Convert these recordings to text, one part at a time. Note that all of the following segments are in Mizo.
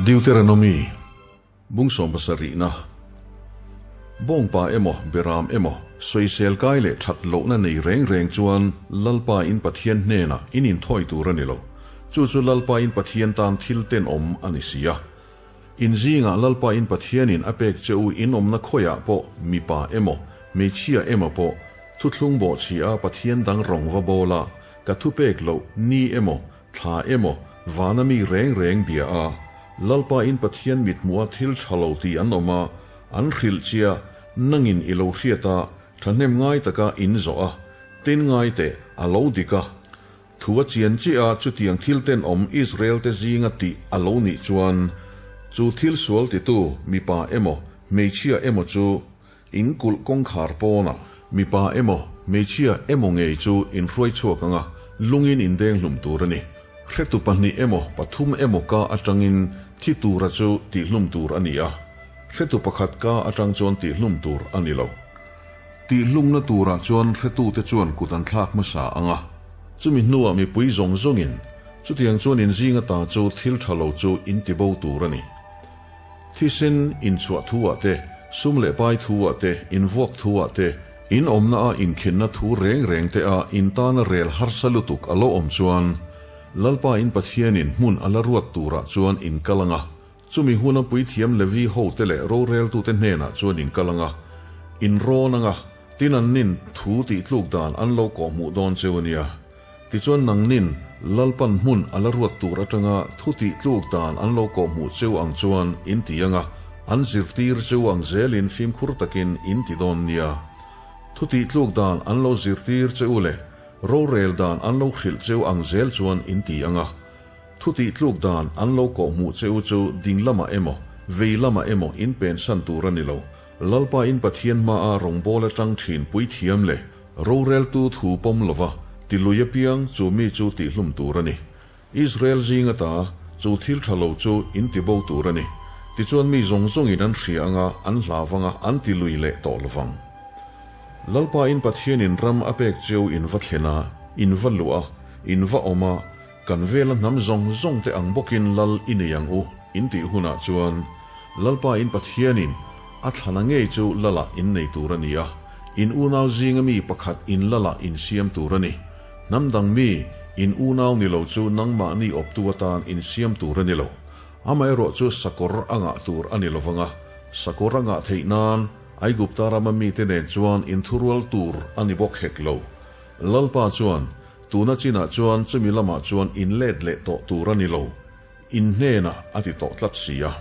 Deuteronomy, Bung sawmpasarihna, Bawngpa emaw, Beram emaw, sawisel kai leh that lohna nei reng reng chuan Lalpa in Pathian hnenah in inthawi tur a ni lo. Chu chu Lalpa in Pathian tan thil tenawm a ni si a. In zingah Lalpa in Pathianin a pek che u in awmna khawiah pawh mipa emaw, hmeichhia emaw pawh thuthlung bawhchhia Pathian dang rawng va bawl a, ka thupek loh ni emaw, thla emaw, vana mi reng reng bia a, Lalpa in Pathian mithmuha thil tha lo tih an awm a, an hrilh chia, nangin i lo hriat a, thahnem ngai taka in zawh a, tin ngai teh, a lo dik a. Thu a chian chiah a, chutiang thil tenawm Israel te zinga tih a lo nih chuan, chu thil sual titu mipa emaw, hmeichhia emaw chu in kulh kawngkhar pawnah mipa emaw, hmeichhia emaw ngei chu in hruai chhuak ang a, lungin in deng hlum tur a ni. Hretu pahnih emaw, pathum emaw ka atangin thi tura chu tihhlum tur a ni a, hretu pakhat ka atang chuan tihhlum tur a ni lo. Tihlumna turah chuan hretute chuan kut an thlak hmasa ang a, chumi hnuah mipui zawng zawngin chutiang chuan in zinga ta chu thil tha lo chu in ti bo tur a ni. Thisen inchhuah thu-ah te, sum leh pai thu-ah te, invuak thu-ah te, in awmna a inkhenna thu reng reng te a in tana rel harsa lutuk a lo awm chuan Lalpa in Pathianin hmun a la ruat turah chuan in kal ang a, Chumi huna puithiam Levi hote leh roreltute hnenah chuan in kal ang a, in rawn ang a, tin annin thu tihtluk dan an lo kawhhmuh dawn cheu a nia. Tichuan nangnin Lalpan hmun a la ruat tur atanga thu tihtluk dan an lo kawhhmuh cheu ang chuan in ti ang a, an zirtir cheu ang zelin fimkhur takin in ti dawn nia. Thu tihtluk dan an lo zirtir cheu leh rorel dan an lo hrilh cheu ang zel chuan in ti ang a, Thu tihtluk dan an lo kawhhmuh che u chu ding lamah emaw, vei lamah emaw in pensan tur a ni lo. Lalpa in Pathian hmaa rawngbawla tang thin puithiam leh roreltu thu pawm lova ti lui apiang chu mi chu tihlum tur a ni. Israel zing ata chu thil tha lo chu in ti bo tur a ni. Tichuan mi zawng zawngin an hria anga an hlav anga an ti lui leh tawh lovang. Lalpa in Pathianin ram a pek cheu in va thlen a, in va luh a, in va awm a, Kan vela hnam zawng zawng te ang bawkin Lal i nei ang u, in tih hunah chuan Lalpa in Pathianin a thlana ngei chu Lalah in nei tur a ni a, in unau zinga mi pakhat in Lalah in siam tur a ni. Hnam dang mi, in unau ni lo chu nangmahni awptu atan in siam tur a ni lo. Amaherawh chu sakawr a ngah tur a ni lo vang a, sakawr a ngah theih nan Aigupta rama mite nen chuan inthurual tur a ni bawk hek lo. Lalpa chuan Tuna chinah chuan chumi lamah chuan in let leh tawh tur a ni lo, in hnenah a ti tawh tlat si a.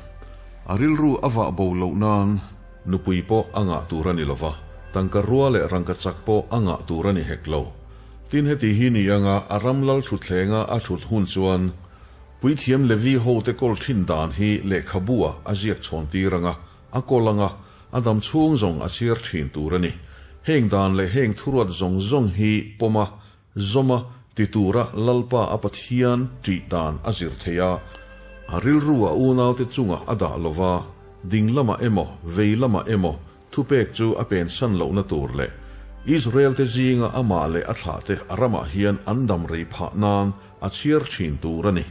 A rilru a vah bo loh nan nupui pawh a ngah tur a ni lo va, tangka rua leh rangka chak pawh a ngah tur a ni hek lo. Tin heti hi ni anga a ram lal thutthlenga a thut hun chuan puithiam Levi hote kawl thin dan hi lehkhabu-ah a ziak chhawn tir anga a kawl anga A dam chhung zawng a chhiar thin tur a ni. Heng dan leh heng thuruat zawng zawng hi pawma, zawma, ti tura Lalpa a Pathian ṭih dan a zir thei a. A rilru a unaute chungah a dah lo va, ding lamah emaw, vei lamah emaw thupek chu a pensan lohna tur leh Israel-te zinga amah leh a thlahte a ramah hian an dam rei phah nan a chhiar thin tur a ni.